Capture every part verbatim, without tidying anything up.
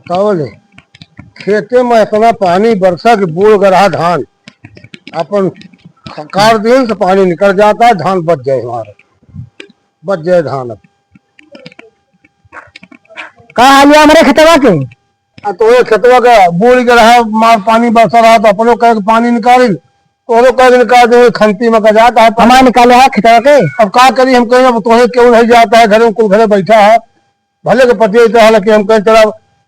का बोले? खेते में इतना पानी बरसा कि बूढ़ गरहा धान अपन कार दिन से पानी निकल जाता है, धान बच जाए हमारा, बच जाए धान अब। का हाल है हमारे खेतवा के? आ, तो ये खेतवा के बूढ़ गरहा मार पानी बरसा रहा तो अपनो कहे के पानी निकालिल, तोहरो कहे के निकाल दे, खंती में का जाता है पानी। हमारे निकाले है खेतवा के। अब का करी हम कहीं, अब तोहे केहू नहीं जाता है, घरे कुल घरे बैठा है। भले के पतिया रहल कि हम कहें चला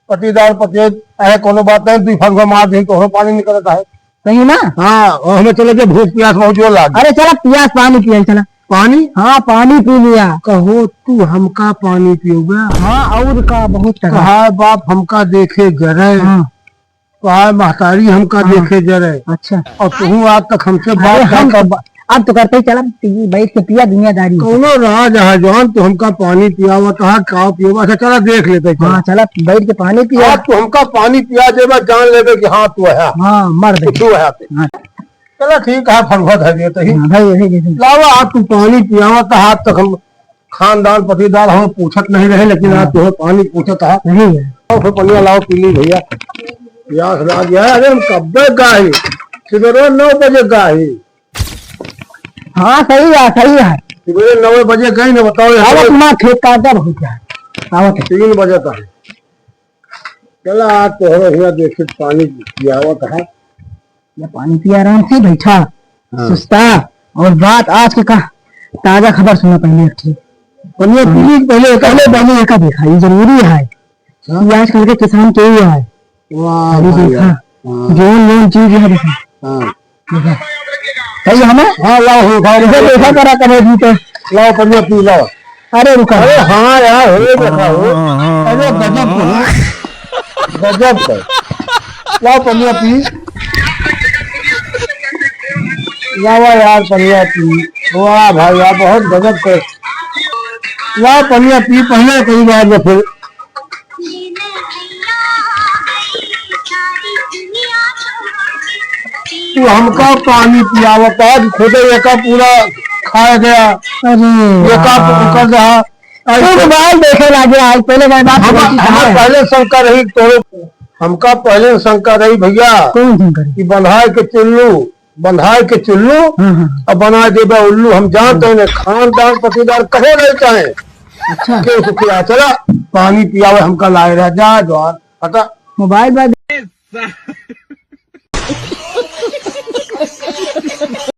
पतिदार पतिया, अरे कोनो बात नहीं, दुई फरुआ मार दिन तोहरो पानी निकलता है। सही ना? हाँ, और हमें चले के भूख प्यास बहुत जोर लाग। अरे चला पियास पानी पियल चला। पानी? हाँ, पानी पी लिया। कहो तू हमका पानी पियोगा? हाँ, और का बहुत तरह। कहा बाप हमका देखे जरे। हाँ। कहा महतारी हमका हाँ। देखे जरे। अच्छा। और तू आज तक हमसे अरे बात हम कर तो ब-, अब तो करते ही चला, पी-, बैठ के पिया दुनियादारी। कौनो राज है जौन तू हमका पानी पियावत है, का पियोगा? अच्छा चला देख लेते हैं, चला। हाँ, चला बैठ के पानी पिया। आज तू हमका पानी पिया देबा, जान लेबे कि हाँ तू है। हाँ, मर दे। तू है। हाँ। चला ठीक है, फरुआ धर दिए तही। हाँ, भाई, भाई, भाई। लावा, आज तू पानी पियावत है, आज तक हम खानदान पतिदार हम पूछत नहीं रहे, लेकिन आज हाँ। तोहे पानी पूछत है। सही है। और फिर पनिया लाओ पी ली भैया, प्यास लाग गया है। अरे हम कब्बे गाही, सुबह नौ बजे गाही। हाँ, सही है, सही है। सुबह नौ बजे गई ना, बताओ यार। अरे तुम्हारा खेत का क्या बहुत है? आवत है। तीन बजे तक। चला आज तोहरे हियाँ देखित पानी पियावत है। या पानी पिया, आराम से बैठा, हाँ। सुस्ता। और बात आज के का, ताजा खबर सुना पहले एक ठे। पनिया पीने के पहले एक पहले, पहले एक देखा, ये जरूरी है। हाँ। ये आजकल के किसान के ही है। वाह अरे भाई देखा, वाह। हाँ। जौन जौन चीज है देखा। हाँ। देखा। सही है ना? हाँ, लाओ, हो, भाई, इधर देखा करा करे जी तो। लाओ, पनिया पी, लाओ। अरे रुका। अरे हाँ यार, हो देखा हो। हाँ, हाँ, अरे गजब हाँ। कर। गजब कर। लाओ पनिया पी। लावा यार पनिया पी। वाह भाई वाह, बहुत गजब कर। लाओ पनिया पी, पहले कई बार में फिर। तू हमका पानी पियावत है, खुदे एका पूरा खाए गया। अरे एका यार। कर रहा। तू मोबाइल देखे लागे आज, पहले मैं बात हम, करती हम कहाँ है? पहले शंका रही तो हमका पहले शंका रही भैया कौन शंका रही? कि बंधाए के चुल्लू, बंधाए के चुल्लू हाँ, हाँ। अब बनाए देबा उल्लू। हम जानते हैं खानदान पतिदार कहे रहता है। अच्छा। के सुखिया चला पानी पियावे हमका लाए रह जा द्वार हटा। मोबाइल बात